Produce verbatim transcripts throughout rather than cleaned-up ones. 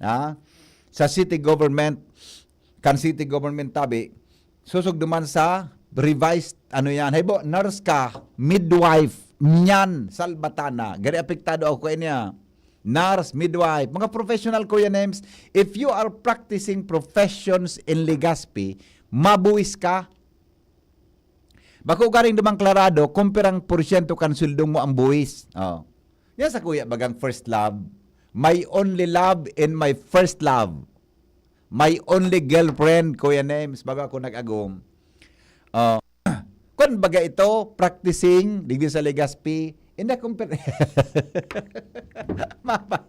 ha? Sa city government, kan city government tabi, susog duman sa revised, ano yan, halimbawa, nurse ka, midwife, nyan, salbatana, gari apektado ako kaya niya. Nurse, midwife, mga professional, Kuya Nems, if you are practicing professions in Legazpi, mabuwis ka. Bako garing dumang klarado kung pirang porsyento kan sweldo mo ang buwis. Oh. Yan sa kuya bagang first love. My only love and my first love. My only girlfriend, Kuya Nems, bago ako nag-agom. Oh. Kun baga ito, practicing, digdi sa Legazpi, hindi akong per- Mapa-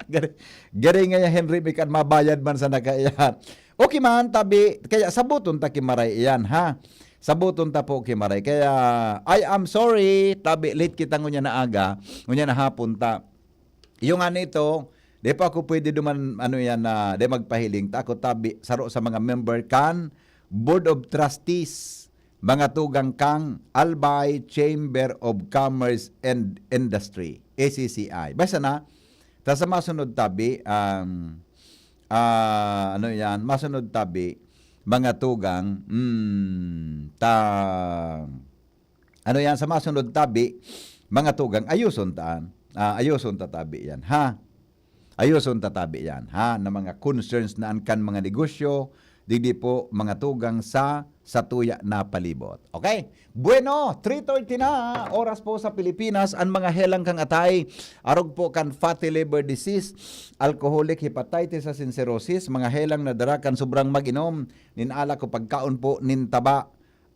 Gari, gari nga yan, Henry, may kan mabayad man sa nakaiyan. Okay man, tabi, kaya sabuton ta ki Maray iyan, ha? Sabuton ta po ki Maray. Kaya, I am sorry, tabi, late kita ngunya na aga, ngunya na hapon ta. Yung nga nito, di pa ako pwede duman, ano yan, na di magpahiling ta. Ako tabi, saro sa mga member kan Board of Trustees, mga tugang kang Albay Chamber of Commerce and Industry, A C C I. Basta na, ta sa masunod tabi, um, ah, ano yan, masunod tabi, mga tugang, mm, ta, ano yan, sa masunod tabi, mga tugang, ayuson taan. Ah, ayuson ta tabi yan, ha? Ayuson ta tabi yan, ha? Na mga concerns na an kan mga negosyo, digdi po mga tugang sa, sa tuya na palibot. Okay? Bueno, three thirty na, oras po sa Pilipinas, ang mga helang kang atay, arog po kan fatty liver disease, alcoholic hepatitis sa cirrhosis, mga helang na dara kan sobrang mag-inom, nin alak o pagkaon po nin taba.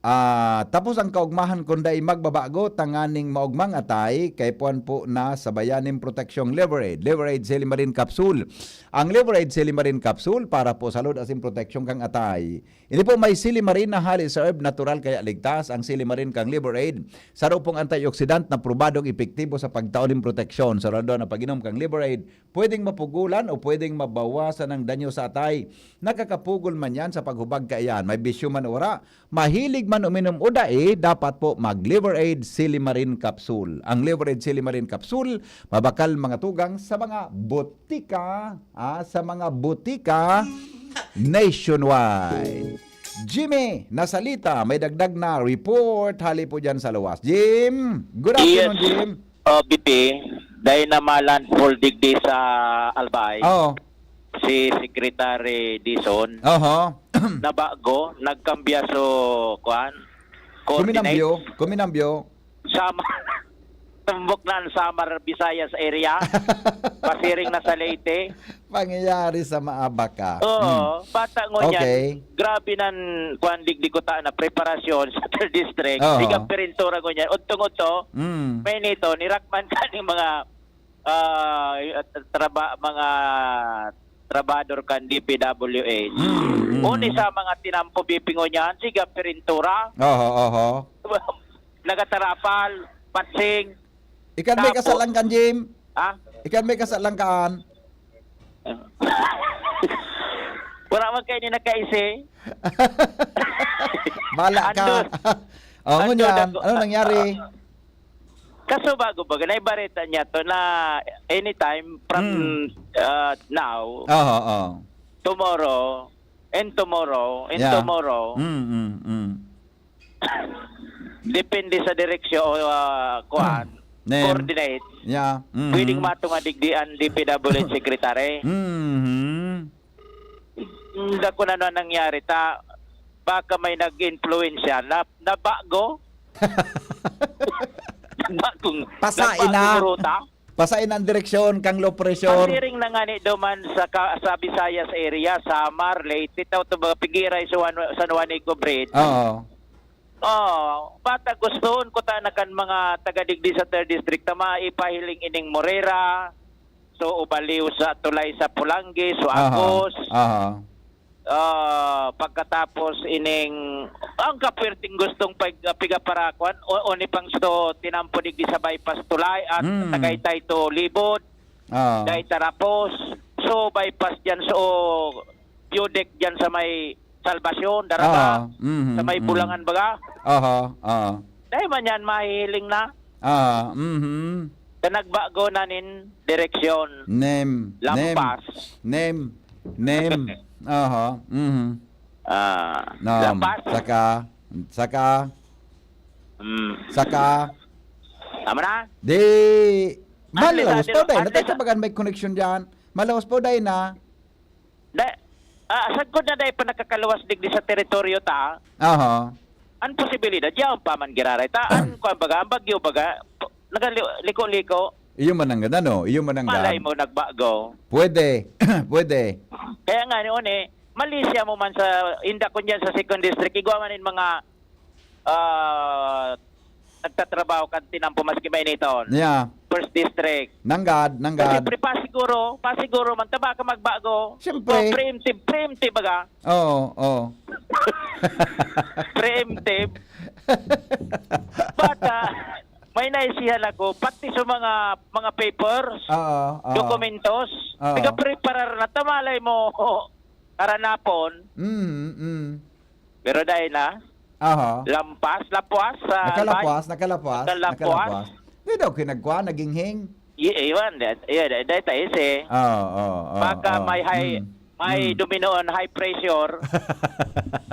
Ah, tapos ang kaugmahan kun dai magbabago, tanganing maugmang atay, kaipuhan po na sabayan nin proteksyong Liver Aid. Liver Aid Silimarin Capsule. Ang Liver Aid Silimarin Capsule para po sa load asin proteksyon kang atay. Ini po may silimarin na highly herb, natural kaya ligtas. Ang silimarin kang Liver Aid, saro pong antioxidant na probadong epektibo sa pagtao nin proteksyon. Sa lalo na pag-inom kang Liver Aid, pwedeng mapugulan o pwedeng mabawasan ang danyo sa atay. Nakakapugol man yan sa paghubag kaiyan. May bisyo man o wala, mahilig man uminom o dai, dapat po mag Liver Aid Silimarin Capsule. Ang Liver Aid Silimarin Capsule, mabakal mga tugang sa mga botika, ah, sa mga botika nationwide. Jimmy Nasalita, may dagdag na report hali po dyan sa luwas. Jim, good afternoon, Yes. Jim. Oh, B P, dahil na malandfall digdi sa Albay, Oo. si Secretary Dizon, Oho. nabago, nagkambya so, kuan, coordinate. Kuminambyo. Kuminambyo. Samar, tumbok na ang Samar, Visayas area. Pasiring na sa Leyte. Pangyayari sa maabaka. Oo, bata ngunyan. Okay. Grabe nan, kuan, digdi ko ta na preparasyon sa third district. Oo. Siga pirintura ngunyan. Udtong-udto, Mm. may nito, nirakman ka ng mga, ah, traba, mga trabador kan D P W H. Mm, mm. Uni sa mga tinampo B P ngunyan, siga pirintura. Oho, oho. Nagatarapal, patsing, Ikan may Tapo. kasalang kan, Jim? Ha? Ikan may kasalang kan? Wala man kayo ni nakaisi. Bala ka. Ando. Oh, Ando, ngunyan, dako. Ano nangyari? Kaso bago ba, ganay bareta niya to na anytime from Mm. uh, now, Oo, oo. tomorrow, and tomorrow, and Yeah. tomorrow, Mm, mm, mm. depende sa direksyon o uh, kuan, Nem. coordinate. Yeah. Mm. Pwedeng matunga digdi ang D P W H secretary. Mhm. Hindi ko na nangyari ta, baka may nag-influensya na nabago. Nabagong Pasain nagbagong na. ruta. Pasain ang direksyon kang low pressure. Pasiring na nga ni duman sa, ka, sa Visayas area, Samar, Leyte, tao to mga pigiray sa Juan, San Juanico Bridge. Oo. Oh, bata gustoon ko ta na kan mga taga digdi sa third district ta maipahiling ining Morera, so ubaliw sa tulay sa Pulanggi, so Aha. Agos. Aha. Ah, pagkatapos ining ang kapwerteng gustong pag piga para kwan o, o ni pang sto tinampo digdi sa bypass tulay at Mm. Tagaytay to Libod, Ah. Dai Tarapos. So bypass diyan so Pudec diyan sa may Salvacion, Daraga, Ah, mhm, sa may mhm. Bulangan baga. Aha, ah. Dahil man yan mahihiling na. Ah, mhm. Sa nagbago na nin direksyon. Nem. Nem. Lampas. Nem. Nem. Aha. Mhm. Ah, Nam. Lampas. Saka. Saka. Mm. Saka. Tama na? Di. Ano, Malawas Lisandro? pa, day. Ano, Natay Lisa- sa bagan may connection dyan. Malawas pa, day na. Da, ah, sagkod na dai pa nakakaluwas digdi sa teritoryo ta, Aha. An posibilidad, yaon pa man giraray ta. An kuwan baga, an bagyo baga, p-, nagaliko-liko. Iyo man ang ganda, no? Iyo man ang Malay ga- mo, nagbago. Pwede. Pwede. Kaya nga, ni One, mali siya mo man sa, inda kun diyan sa second district, igwa man in mga ah, nagtatrabaho kan tinampo maski mainiton. Yeah. First district. Nanggad, nanggad. Siyempre, pasiguro, pasiguro man, taba ka magbago. Siyempre. Oh, preemptive, preemptive baga. Oo, oo. Preemptive. Bata, may naisihan ako, pati sa mga, mga papers, Oo, oo. documentos, Oo. nagapreparar na, tamalay mo, karanapon. Mm, mm. Pero dai na. Aha. Lampas, lapuas sa Nakalapuas, nakalapuas, Nakalapuas. nakalapuas. Di daw kinagkuha, naging hing. Y-, iwan, di, di, di, di, tayo si Oo, oo, oo, Baka oo. may high, Mm. may Mm. dominoon, high pressure.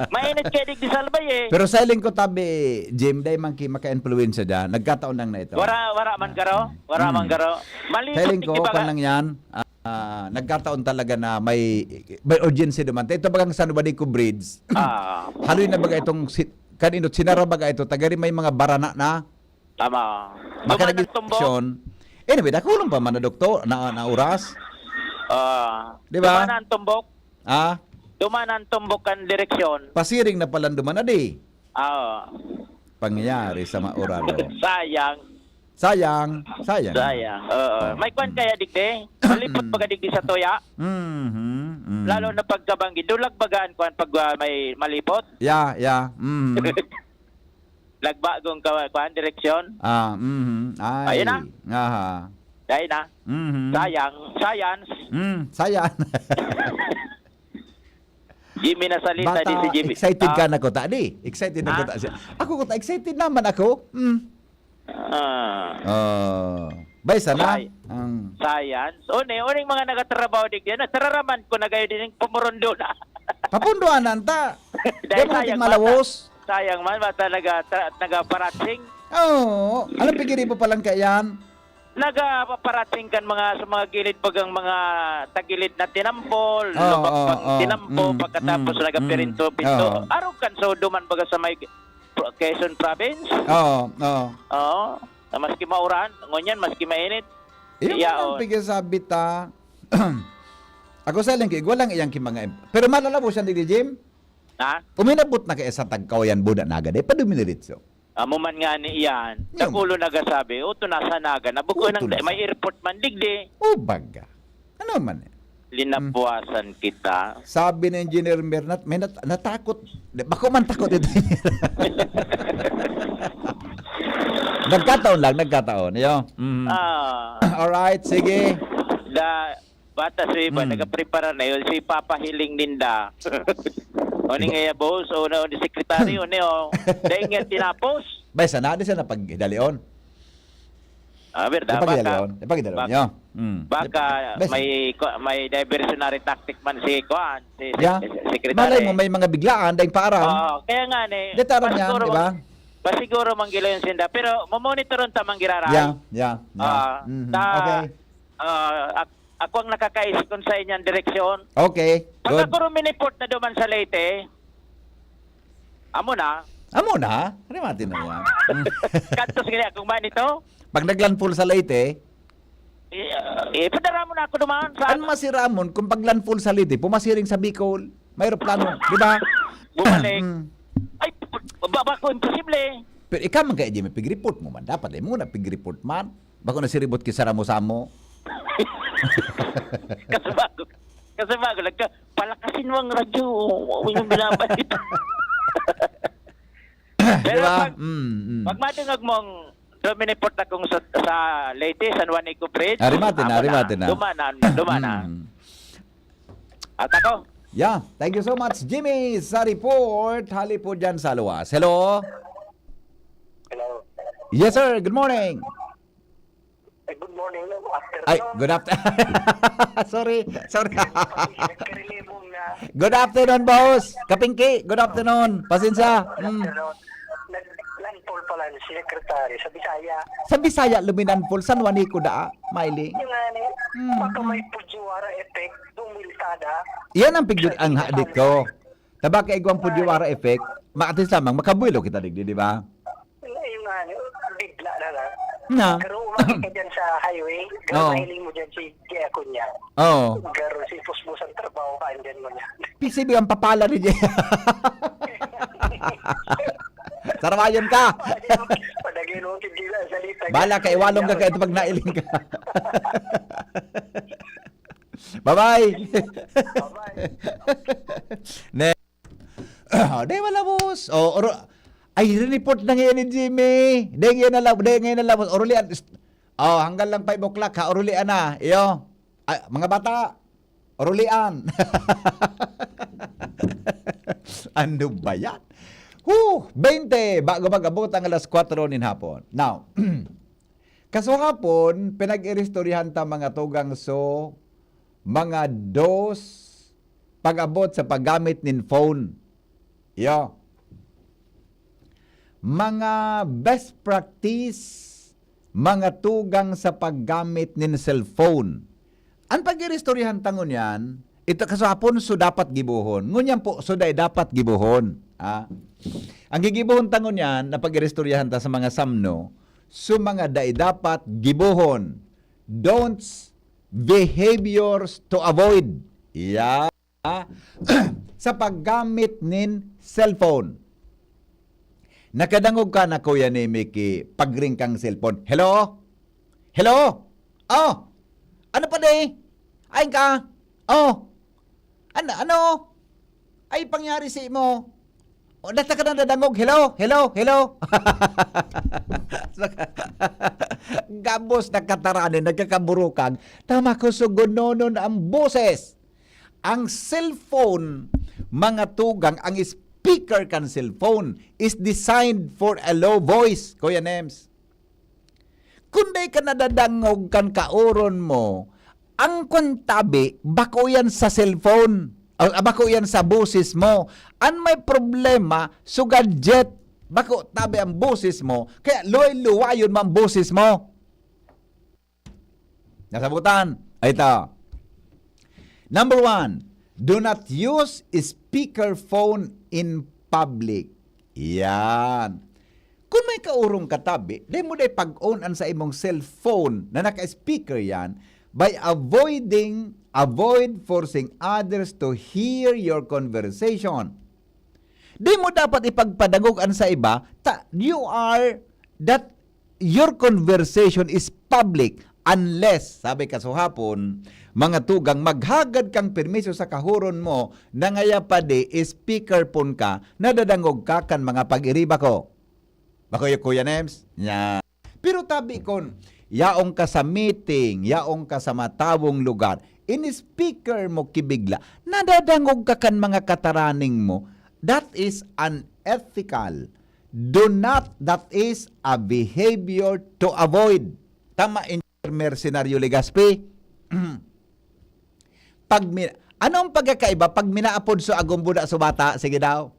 Mainit kaya digdi sa albay eh. Pero sa hiling ko tabi, Jim, dai man ki maka-influensya dyan. Nagkataon lang na ito. Wara, wara man garo? Wara man Mm. garo? Malisot Sa hiling ko, digdi baga. kwan lang yan. Ah, nagkataon talaga na may, may urgency naman. Ito bagang San Juanico Bridge. Ah. Haloy na baga itong si-, kanino, sinara baga ito, tagari may mga barana na. Tama. Baka Duman naging ang tumbok. aksyon. Anyway, dakulong pa man na doktor, na, na oras. Ah. Di ba? Duman ang tumbok. Ah? Duman ang tumbok kan direksyon. Pasiring na palan duman na di. Ah. Pangyayari sa maurado. Sayang. Sayang, sayang. Sayang, oo. Oh. May kwan kaya digdi? Malipot baga digdi sa tuya? Mhm, mm. Lalo na pagkabanggi. Dulag baga an kwan pag, ah, may malipot? Yeah, yeah. Mm. Nagbagong ka-, kwan, direksyon? Ah, mhm. Ay. Ayun na. Aha. Dahil na. Mhm. Sayang. Science. Mm, sayang. Jimmy na salita, Bata, di si Jimmy. excited Ah. ka na ko, ta, di? Excited na ko, Ah. ta. Ako ko, ta, excited naman ako. Mm. Ah. Oh. Bay, sana? Sci-, Ang science. One, uning mga nagatrabaho digdi, natararaman ko na kayo din yung pumurundo na. Papunduanan ta. Dahil Di mo natin sayang man, malawos. sayang man, bata naga-, tra-, nagaparatsing. Oo. Anong pigiri mo palang kaiyan? Nagapaparatsing kan mga, sa mga gilid, bagang mga tagilid na tinampo, Oo, lubak oo, pang oo. tinampo, Mm, pagkatapos mm. nagapirinto-pinto. Oo. Arog kan sodo man baga sa may pro-, Quezon Province. Oo, oo. Oo. Na maski mauran, ngunyan, maski mainit. Iyo Yaon. man ang pigasabi ta. Ako sa lang, igwa lang iyang ki mga em-, pero malalabo siya, di, Jim? Ha? Uminabot na kaya sa tagkaw yan, buda na agad, eh, paduminiritso. Amo man nga ni iyan, Yung dakulo nagasabi, "O, to nasa Naga na, buko O, nang to nasa may airport man, digdi." O, baga. Ano man eh? Linapuasan kita. Sabi ni Engineer Mer, nat-, may nat-, natakot. Di, bako man takot ito. Nagkataon lang, nagkataon. Yo. Mhm. Ah. Alright, sige. Da, bata si iba, Mm. nagaprepara na yun. Si Papa Hiling Ninda. O ni nga boss, o na, o ni secretary, o ni, o. Dahil nga tinapos. Bay, sana, di sana paghidalion. Ah, verdad, Di paghidalion. baka, Di paghidalion. bak-, Yo. Mm. baka Di, bay, may, ko-, may diversionary tactic man si Kuan, si, si, Yeah. si secretary. Malay mo, may mga biglaan, dahil parang. Oo, kaya nga ni, Di, tarang yan, pasiguro di ba? mang-, pasiguro manggilo yung sinda. Pero mamonitoron ta manggiraray. Yeah, yeah, yeah. Ah, Mhm. ta-, Okay. ah, ak-, ako ang nakakaisip kung sa inyang direksyon. Okay, Pag good. ako ruminiport na duman sa Leyte, amo na. Amo na? Rimati na yan. Kantos gini akong ba nito? Pag naglandfall sa Leyte, Eh, eh, padara mo na ako duman sa An masiramon, kung paglandfall sa Leyte, pumasiring sa Bicol, may eroplano, di ba? Bumalik. Mm. Ay, ba, ba ko imposible? Pero ikaw man kaya, Jimmy, pig-report mo man. Dapat, eh, muna pig-report man. Bako na siribot ki Saramo-Samo. Kasi bago, kasi bago, nagka, palakasin mo ang radyo. Huwag yung binabalita. Di Pero ba? pag, Mm, mm. pag madungag mo ang Domini Port akong sa, sa Leyte, San Juanico Bridge, Ah, rimate na, ako na. rimate na. Dumanan, dumanan. Mm. At ako? Yeah, thank you so much, Jimmy, sa report. Hali po dyan sa luwas. Hello? Hello. Yes, sir. Good morning. Good morning, no? Ay, Afternoon. Good afternoon. Sorry, sorry. Nagkarelibong na. Good afternoon, boss. Kapingki, good afternoon. Pasensya. Good Mm. Afternoon. Nag-landfall pala ni Secretary sa Bisaya. Sa Bisaya, luminanfol, San Juanico daa, Maili. Yung nga ni, Mm, baka mm. May Fujiwara effect, dumiltada. Yan ang pigdud ang hadit ko. Tabaka igwang Fujiwara effect, maatis lamang, makabuelo kita digdi, di ba? Yung nga ni, bigla na lang. Na. Pero umakit ka dyan sa highway, pero Oo. Mahiling mo dyan si Jay Acuña. Oo. Pero si Pusbus ang trabaho ka, andyan mo niya. Pisibi ang papala ni Jay. Sarawayon ka. Padagay mo, hindi na salita. Bala ka, iwalong ka kahit pag nailing ka. Bye-bye. Bye-bye. Ne. Oh, di wala, boss. Oh, oro, ay, report na ngayon ni Jimmy. Di ngayon na lang, di ngayon na lang, boss. Orulian. Oh, hanggang lang five o'clock, ha. Orulian na. Iyo. Ay, mga bata, orulian. Ano ba yan? Whew! Twenty, bago mag-abot ang alas kwatro nin hapon. Now, kaswahapon, pinag-iristoryahan ta mga tugang so, mga dos pag-abot sa paggamit nin phone. Iyo. Mga best practice, mga tugang sa paggamit nin cellphone. An pag-iristoryahan ta ngunyan, ito kasapon so dapat gibohon. Ngunyan po, so dai dapat gibohon. Ah. Ang gigibohon ta ngunyan na pag-iristoryahan ta sa mga samno, so mga dai dapat gibohon. Don'ts, behaviors to avoid. Yeah. Sa paggamit nin cellphone. Nakadangog ka na, Kuya ni Mickey, pagring kang cellphone. Hello? Hello? Oh! Ano pa di? Ain ka? Oh! Ano? Ano? Ay, pangyari si mo? O, data ka na nadangog. Hello? Hello? Hello? Gabos na kataranin, nagkakaburukag. Tama ko, sugononon ang boses. Ang cellphone, mga tugang, ang speaker kan cellphone is designed for a low voice, Kuya Nems. Kun dai ka nadadangog kan kaoron mo, ang kwan tabi, bako yan sa cellphone. O, bako yan sa boses mo. An may problema, so gadget. Bako tabi ang boses mo, kaya luway-luwayon mo ang boses mo. Nasabutan? Ay, ito. Number one, do not use speakerphone in public. Yan. Kung may kaurong katabi, dai mo dai pag-on an sa imong cellphone na naka-speaker yan by avoiding, avoid forcing others to hear your conversation. Di mo dapat ipagpadangog an sa iba, ta you are that your conversation is public unless, sabi kasuhapon, mga tugang, maghagad kang permiso sa kahuron mo na ngaya pa di speaker pon ka, nadadangog ka kan mga pag-iriba ko. Bako, Kuya Nems? Nya. Pero tabi kon, yaong ka sa meeting, yaong ka sa matawong lugar, in-speaker mo kibigla, nadadangog ka kan mga kataraning mo, that is unethical. Do not, that is a behavior to avoid. Tama, Engineer Mercenario Legaspi? Pag mi-, anong pagkakaiba pag minaapod so agom buda so bata? Sige daw.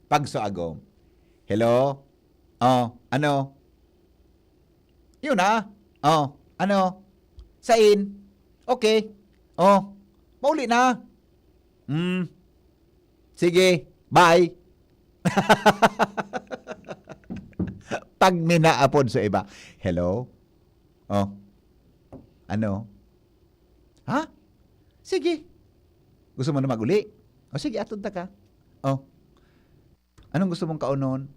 Pag so agom. Hello? Oh, ano? Yun na. Oh, ano? Sain? Okay. Oh, mauli na. Hmm. Sige, bye. Pag minaapod sa iba, "Hello? Oh, ano? Ha? Sige. Gusto mo na maguli? O sige, atod ta ka. Oh, anong gusto mong kaonon?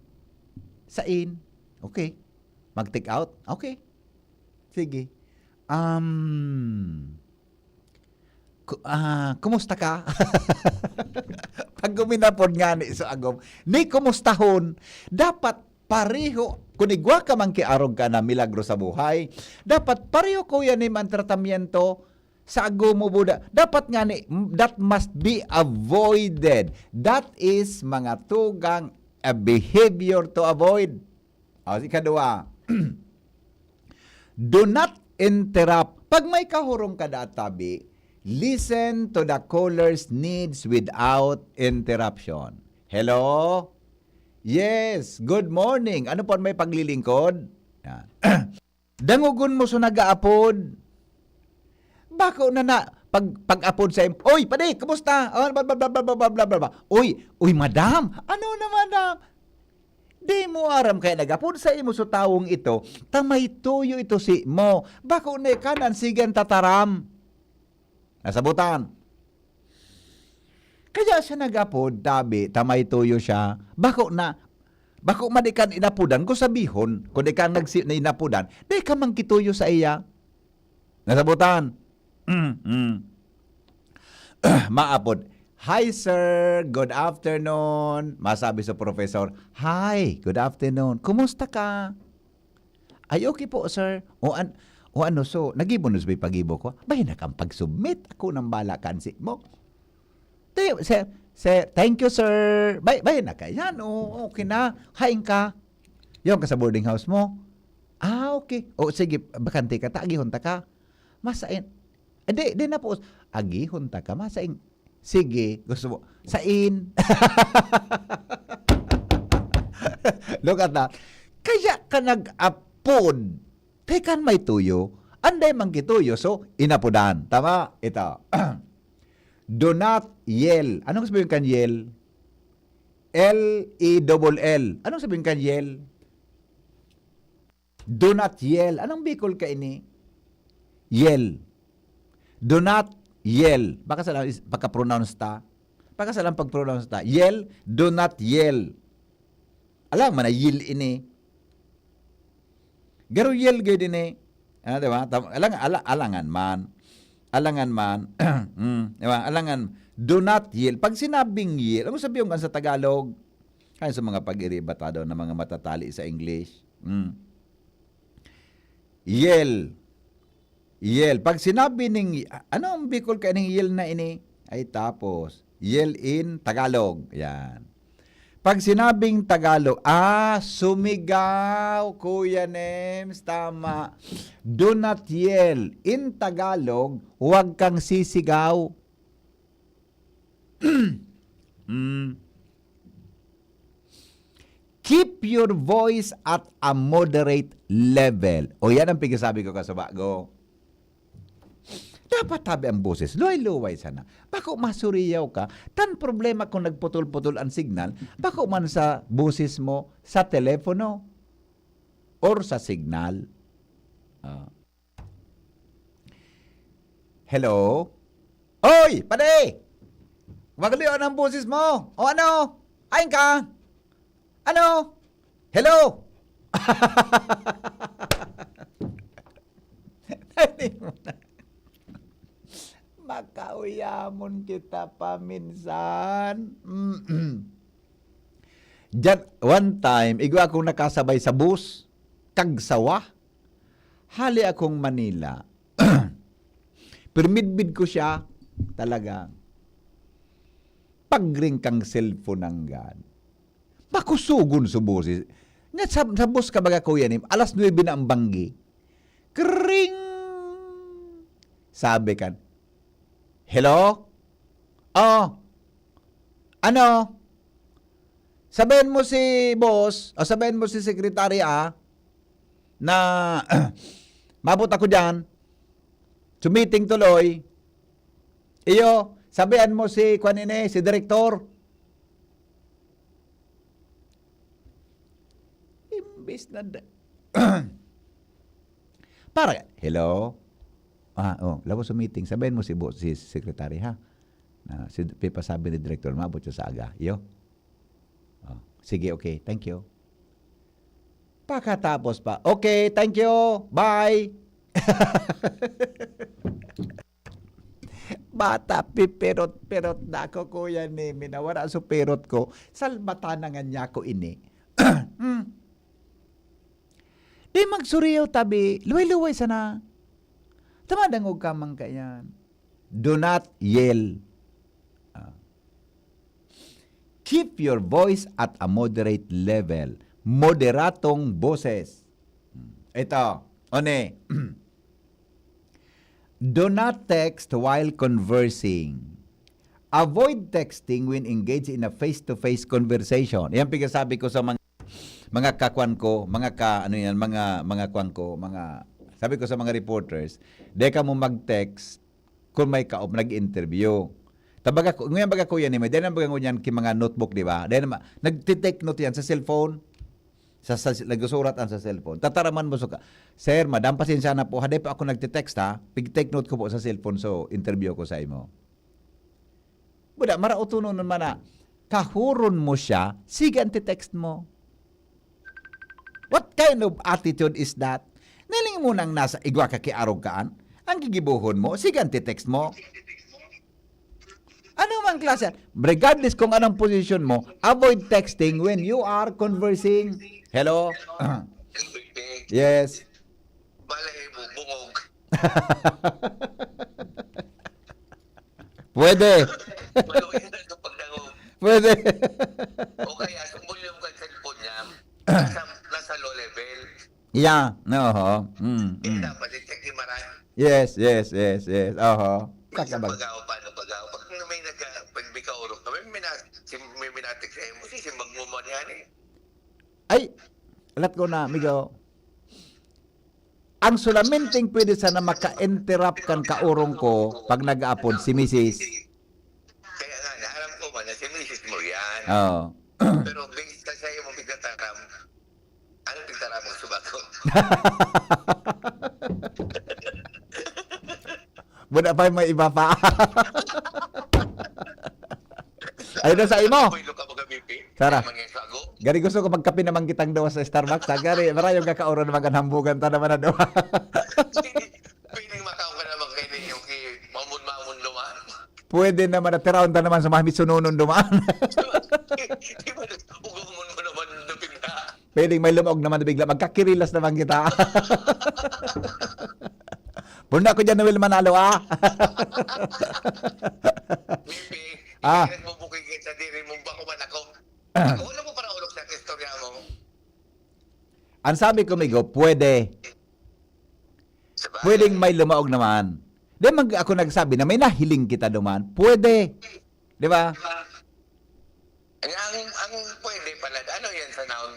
Sain? Okay. Mag-take out? Okay. Sige. Um, ku- ah, kumusta ka?" Pag guminapod nga ni so agom, ni kumustahon, dapat pareho, kung igwa ka man ki arog ka na milagro sa buhay, dapat pareho, Kuya Nim, ang tratamiento sa agom mo buda. Dapat nga ni, that must be avoided. That is mga tugang a behavior to avoid. O, ikadua, Do not interrupt. Pag may kahurong ka daat tabi, listen to the caller's needs without interruption. Hello? Yes, good morning. Ano po may paglilingkod? Yan. Dangogon mo so nag-aapod. Bako na na, pag, pag-apod sa im-, "Oy, padi, kumusta?" Oh, bla, bla, bla. "Uy, uy, madam, ano na, madam?" Di mo aram kaya nag-apod sa imo so tawong ito, ta may tuyo ito si mo. Bako na kanan, sige ang tataram. Nasabutan. Kaya siya nag-apod, tabi, ta may tuyo siya. Bako na, bako man di kan inapodan, kung sabihon, kung di ka nagsi-, na inapodan, di ka man kituyo sa iya. Nasabutan. Mm, mm. Maapod, "Hi, sir. Good afternoon." Masabi sa professor, "Hi, good afternoon. Kumusta ka?" "Ay, okay po, sir." "O, an-, o ano, so, nagibo na sabay pagibo ko?" "Bay, nakapag-submit ako ng bala kansi mo." "Te-, sir, sir, thank you, sir." "Bay, bay, na ka yan. O, okay na. Hain ka. Yaon ka sa boarding house mo." "Ah, okay. O, sige, bakante ka, ta, agihon ta ka." "Masain." "Eh, di, di na po. Agihon ta ka. Masain." "Sige, gusto mo." "Sain?" Look at that. Kaya ka nag-apod. Kaya kan may tuyo. Anday man kituyo, so, inapodan. Tama? Ito. Do not yell. Anong sabihin kan yell? L E double L. Anong sabihin kan yell? Do not yell. Anong Bicol ka ini? Yell. Do not yell. Baka sa lang is-, pagka-pronounce ta. Baka sa lang pag-pronounce ta. Yell, do not yell. Alang man na yell ini. Garo yell gid ini. Ah, di ba? Tam-, alang-, ala-, alangan man. Alangan man. Mm, di ba? Alangan. Do not yell. Pag sinabing yell, ano sabihin kan sa Tagalog? Kaya sa mga pag-iriba ta daw na mga matatali sa English. Mm. Yell. Yell. Pag sinabi ning, ano ang Bicol ka ning yell na ini? Ay, tapos, yell in Tagalog. Yan. Pag sinabing Tagalog, ah, sumigaw, Kuya Nems, tama. Do not yell. In Tagalog, huwag kang sisigaw. Mm. Keep your voice at a moderate level. O, yan ang pigsasabi ko, kasubago. Dapat tabi ang boses, luway-luway sana. Bako masuriyaw ka, tan problema kung nagputol-putol ang signal, bako man sa boses mo sa telepono or sa signal. Ah. Hello? Oy, padi! Magaliw ang boses mo. O ano? Ain ka? Ano? Hello? Makauyamon kita paminsan. Mm-mm. Diyan, one time, igwa akong nakasabay sa bus, kagsawa. Hali akong Manila. Pirmidbid ko siya, talaga. Pagring kang cellphone nanggad. Makusugon sa boses. Nga sa, sa bus ka baga, Kuya Nim, alas nuebe na ang banggi. Kring! Sabi kan, "Hello? Oh, ano? Sabihin mo si boss, o sabihin mo si secretary, ah, na mabot ako dyan, sa meeting tuloy. Iyo, sabihan mo si, kwan ini, si direktor." Imbis na da-, para, "Hello? Ah, oh, labos sa meeting. Sabihin mo si bo-, si secretary, ha? Na si, pipasabi ni direktor, maabot siya sa aga." Iyo. Oh, sige, okay. Thank you. Pakatapos pa, "Okay, thank you. Bye." Bata, pipirot-pirot na ako, Kuya Nemi, na wala so pirot ko. Salbata na nga niya ako ini. Hmm. Di magsuriyaw tabi, luway-luway sana. Tama, dangog ka man kayan. Do not yell. Ah. Keep your voice at a moderate level. Moderatong boses. Hmm. Ito. One, do not text while conversing. Avoid texting when engaged in a face-to-face conversation. Yan pigkasabi ko sa mga, mga kakwan ko, mga ka, ano yan, mga, mga kwan ko, mga, sabi ko sa mga reporters, di ka mo mag-text kung may kaop, nag-interview. Tabaga ko, ngayon baga ko yan, eh, may dahil na baga ngunyan ki mga notebook, di ba? Dahil na ma-, nagtitake note yan sa cellphone. Sa, sa, nagsusurat ang sa cellphone. Tataraman mo suka. "Sir, madam, pasensya na po. Haday po ako nagte-text, ha? Pig-take note ko po sa cellphone, so interview ko sa imo." Buda, marautunon man na. Kahuron mo siya, sige ang te-text mo. What kind of attitude is that? Naling mo nang nasa igwa ka kiarog kaan? Ang gigibuhon mo, sige ang te-text mo. Ano mang klase? Regardless kung anong position mo, avoid texting when you are conversing. Hello? Yes. Balay mo, bungog. Pwede. Maluya na sa pagdangog. Pwede. O kaya, sumbol yung cellphone niya, nasa, nasa low level. Yeah, oho. Mm, Eh, mm. dapat i-check ni Maran. Yes, yes, yes, yes. Oho. Minsan Kakabag- pag-awa, paano pag-awa? Pag may nag-, pag may kaurok ka, may mina-, si-, may minatik sa'yo, mo, sisimbag mo man yan eh. Ay, alat ko na, amigo. Ang sulamenteng pwede sana maka-interrupt kan kaurong ko pag nag-aapod si misis. Kaya nga, alam ko man na si misis mo yan. Oo. Pero based ka sa iyong pagkataram, ano pagtaram mo sa bago? Muna pa, may iba pa. Ayun na sa imo. Boy, look ka mga bibi. Sara. Ay, mga sago. Gari gusto ko magkape naman kitang dawa sa Starbucks, ha? Gari, marayo ka kauro naman kan hambugan ta naman na dawa. Pwede, pwede makaon ka naman kayo ninyo, kay mamon-mamon naman. Pwede naman, natiraon ta naman sa mga mitsunonon dumaan. Di ba, ugong mo naman na pinta. Pwedeng may lumaog naman na bigla, magkakirilas naman kita. Puna ko dyan, Noel Manalo, ah. Bibi, Ah. Hindi nagbubuking ka sa diri mong bako man ako. Ako, wala mo para ulog sa istorya mo. Ang sabi ko, migo, pwede. Sabagay. Pwedeng may lumaog naman. Di mag, ako nagsabi na may nahiling kita duman. Pwede. Di ba? Ang, ang, ang pwede pala, ano yan sa noun?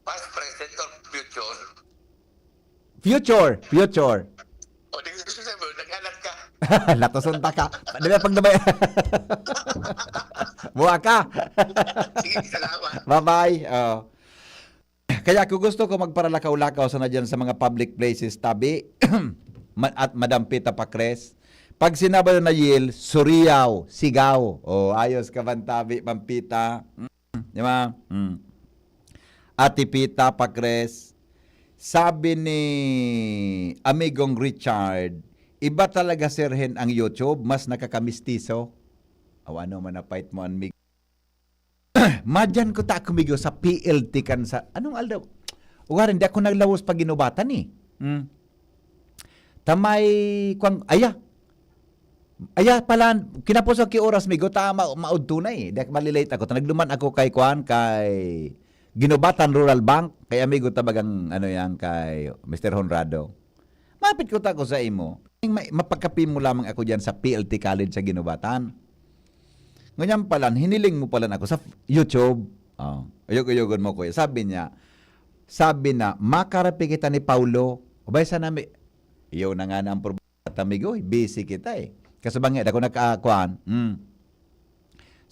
Past, present, or future? Future, future. O, di gusto sabi, naghanap ka. Latoson ta ka. Di ba pag nabay-, buha ka. Sige, salamat. Bye-bye. Oh. Kaya kung gusto ko magparalakaw-lakaw sana dyan sa mga public places, tabi, ma-, at Madam Pita Pacres, pag sinabi na Yil, suriyaw, sigaw. Oh, ayos ka, Van Tabi, Pampita. Mm, di ba? Mm. Ate Pita Pacres, sabi ni Amigong Richard, "Iba talaga, Sir Hen, ang YouTube, mas nakakamistiso." Aw, ano man napait mo, an mig-, madyan ko ta, kumigo sa P L T kan sa, anong aldaw? Ugarin, di ako naglawos pag ginubatan eh. Hmm. Tamay, kwang, aya. Aya pala, kinapos ako ki oras, migo, ta ma-, maudto na eh. Di ako malilate ako. Ta nagduman ako kay, kwan, kay Ginubatan Rural Bank, kay amigo tabagang, ano yan, kay Mister Honrado. Mapit ko ta ko sa imo. May, mapagkape mo lamang ako dyan sa P L T College sa Ginubatan. Ngunyan palan, hiniling mo palan ako sa YouTube. Oh, uyog-uyogon mo, kuya. Sabi niya, sabi na, "Makarapi kita ni Paulo." Ubay sana may, iyo na nga na ang problema, amigo, eh. Busy kita, eh. Kaso ba nga, ako nakakuan? Hmm.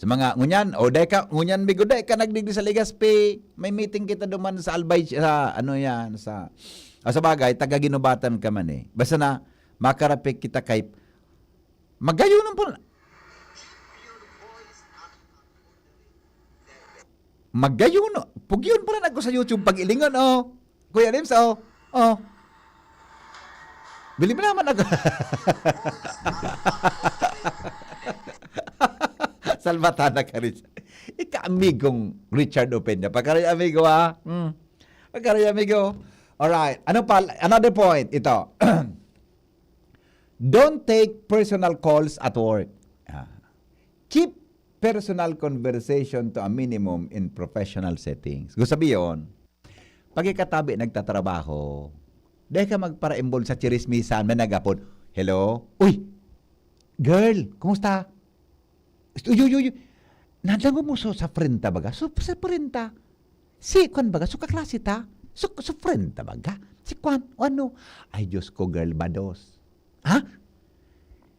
Sa mga ngunyan, o dai ka, ngunyan, migo, dai ka nagdigdi sa Legazpi. May meeting kita duman sa Albay, sa ano yan, sa, ah, sa bagay, taga Ginubatan ka man eh. Basta na, makarapik kita kay, magayon ang pun-, magayon, oh. Pugyon pala nagko sa YouTube pag-ilingon, oh. Kuya Lims, oh. Oh. Bili mo naman ako. Salvatana ka, Richard. Ika-amigong Richard Opeña. Pagkari amigo, ha? Hmm. Pagkari amigo. Alright. Ano pa? Another point. Ito. Don't take personal calls at work. Ah. Keep personal conversation to a minimum in professional settings. Gusto sabihin, pag ikatabi nagtatrabaho, Dai ka magpara-involve sa chirismisan, may nagapod, "Hello? Uy! Girl, kumusta? Uy, uy, uy, uy! Nadangog mo so, sa friend ta baga? So, sa friend ta? Si kwan baga? So, kaklase ta? So, so friend ta baga? Si kwan? O ano? Ay, Diyos ko, girl, bados." Ha?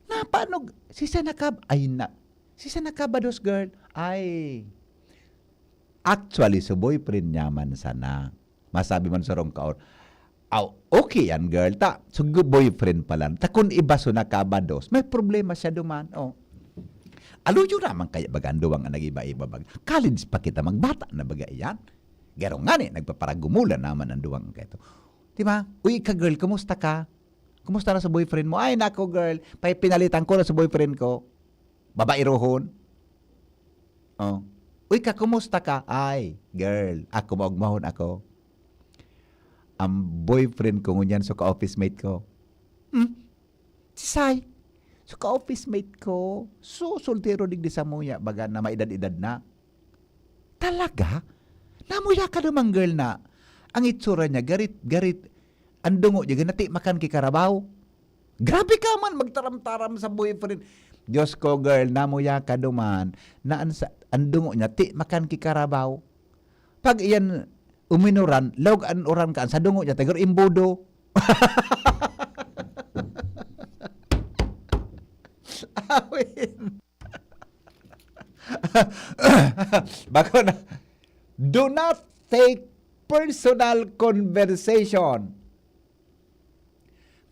Na, paano? Si Senakab? Ay, na, si Senakab bados, girl? Ay, actually, so boyfriend niya man sana. Masabi man sa rong kaor, "Aw, okay yan, girl. Ta, so, gu-, boyfriend pa lang. Ta, kun iba so nakabados, may problema siya duman." Oh. Aluyo naman kaya baga ang duwang ang nag-iba-iba baga. College pa kita, magbata na baga iyan. Garo ngani, nagpaparagumulan naman ang duwang ang kaito. Di ba? "Uy, ika, girl, kumusta ka? Kumusta na sa boyfriend mo?" "Ay, nako, girl, pay pinalitan ko na sa boyfriend ko. Babairohon." Oh. "Uy, ka, kumusta ka?" "Ay, girl, ako, maogmahon ako. Ang boyfriend ko ngunyan, so ka-office mate ko." Hmm? Sisay? So ka-office mate ko. So, soltero digdi sa muya, baga na maedad-edad na. Talaga? Namuya ka naman, girl, na ang itsura niya, garit, garit, ang dungo niya, ganati makan ki karabaw. Grabe ka man, magtaram-taram sa boyfriend. Diyos ko, girl, namuya ka duman, na an, sa, ang dungo niya, ti makan ki karabaw. Pag iyan, uminuran, laog an uran ka, an sa dungo niya, tagar imbudo. Awin. Bako na. Do not take personal conversation.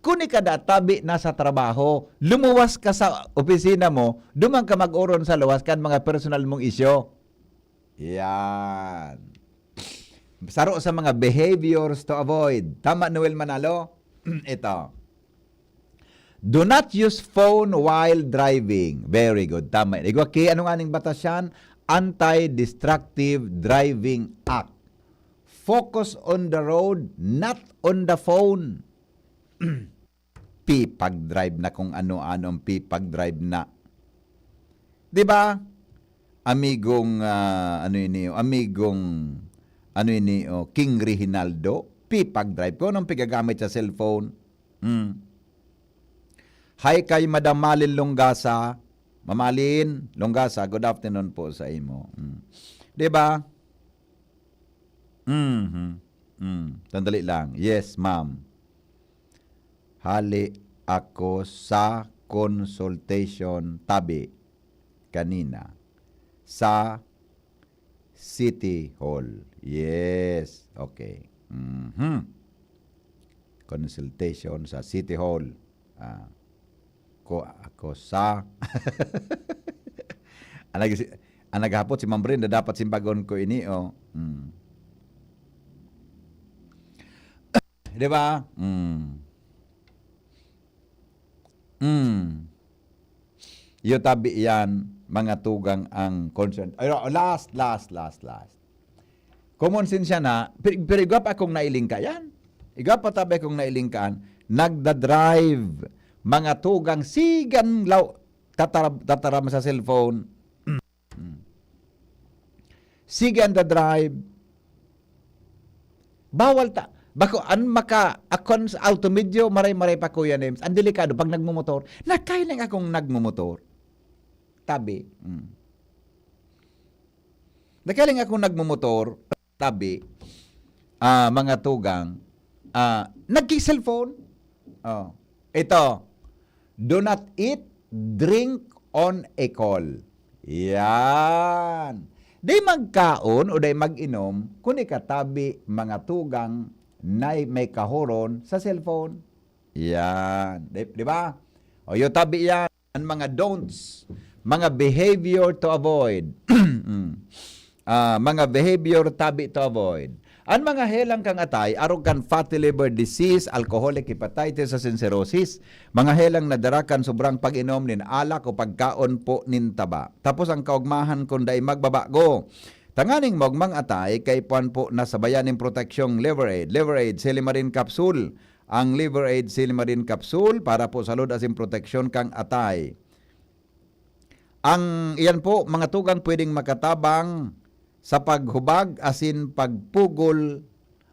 Kuni kada tabi na sa trabaho, lumuwas ka sa opisina mo, duman ka mag-oron sa luwas kan mga personal mong isyu. Yan. Saro sa mga behaviors to avoid. Tama, Noel Manalo? Ito. Do not use phone while driving. Very good. Tama. Igwa ki, ano nga ning batas yan? Anti-Destructive Driving Act. Focus on the road, not on the phone. Pipag-drive na kung ano-ano ang pipag-drive na. Di ba? Amigong, ah, ano ini, oh, amigong, ano ini, oh, King Reginaldo, pipag-drive ko. Anong pigagamit sa cellphone? Hmm. Hi kay Madam Malin Longasa. Mamalin Longasa, good afternoon po sa imo. Hmm. Di ba? Mhm. Hmm. Sandali lang. Yes, ma'am. Hali ako sa consultation tabi kanina sa City Hall. Yes. Okay. Mhm. Consultation sa City Hall. Ah. Ko, ako sa ang nag-, ang naghapot si Ma'am Brenda, dapat simbagon ko ini, oh. Hmm. Di ba? Hmm. Hmm. Iyo tabi yan, mga tugang ang concern. Ay, last, last, last, last. Common sense siya na, pero, pero igwa pa akong nailingka yan. Igwa pa tabi akong nailingkaan, nagda-drive, mga tugang, sigan law, tatarab-, tataram sa cellphone. Hmm. Sige, ang drive. Bawal ta. Bako, an maka, akon sa auto, medyo maray-maray pa, Kuya Nems. Ang delikado, pag nagmumotor, nakailing akong nagmumotor. Tabi. Hmm. Nakailing akong nagmumotor, tabi, ah, mga tugang, ah, nagki-cellphone. Oh. Ito, do not eat, drink on a call. Yan. Di magkaon o di mag-inom, kun ikatabi mga tugang na may kahoron sa cellphone. Yan. Di, di ba? O, yung tabi yan. An mga don'ts, mga behavior to avoid. Mm. Ah, mga behavior tabi to avoid. An mga helang kang atay, arog kan fatty liver disease, alcoholic hepatitis, asin cirrhosis. Mga helang nadara kan sobrang pag-inom nin alak o pagkaon po nin taba. Tapos ang kaugmahan kun dai magbabago. Tanganing maogmang atay, kaipuhan po na sabayan nin proteksyong Liver Aid. Liver Aid, Silimarin Capsule. Ang Liver Aid Silimarin Capsule para po sa lod asin proteksyon kang atay. Ang iyan po, mga tugang pwedeng makatabang sa paghubag asin pagpugol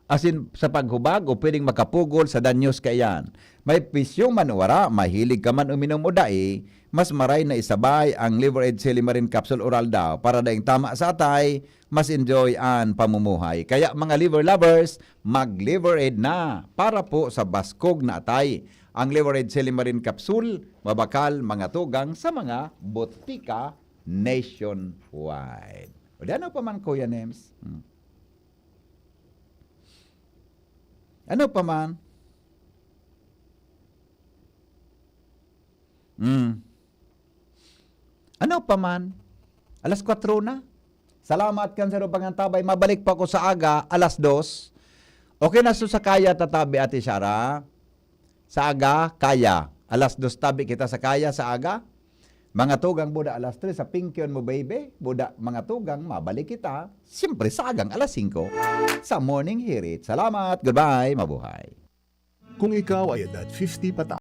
Asin sa paghubag o pwedeng makapugol sa danyos kaiyan. May bisyo man o wara, mahilig ka man uminom o dai, mas maray na isabay ang Liver Aid Silimarin Capsule Oral daw para daing tama sa atay, mas enjoy an pamumuhay. Kaya mga liver lovers, mag-Liver Aid na para po sa baskog na atay. Ang Liver Aid Silimarin Capsule, mabakal, mga tugang sa mga botika nationwide. O di ano pa man, Kuya Nems? Hmm. Ano pa man? Hmm. Ano pa man? Alas kwatro na. Salamat kan sa pangantabay. Mabalik pa ako sa aga, alas dos. Okay na so sa kaya tatabi, Ate Sara? Sa aga, kaya. Alas dos tabi kita sa kaya sa aga. Mga tugang buda alas tres sa Pingkyon mo, baby. Buda mga tugang, mabalik kita. Siyempre sa agang alas singko. Sa Morning Hirit. Salamat. Goodbye. Mabuhay. Kung ikaw ay edad fifty pataas,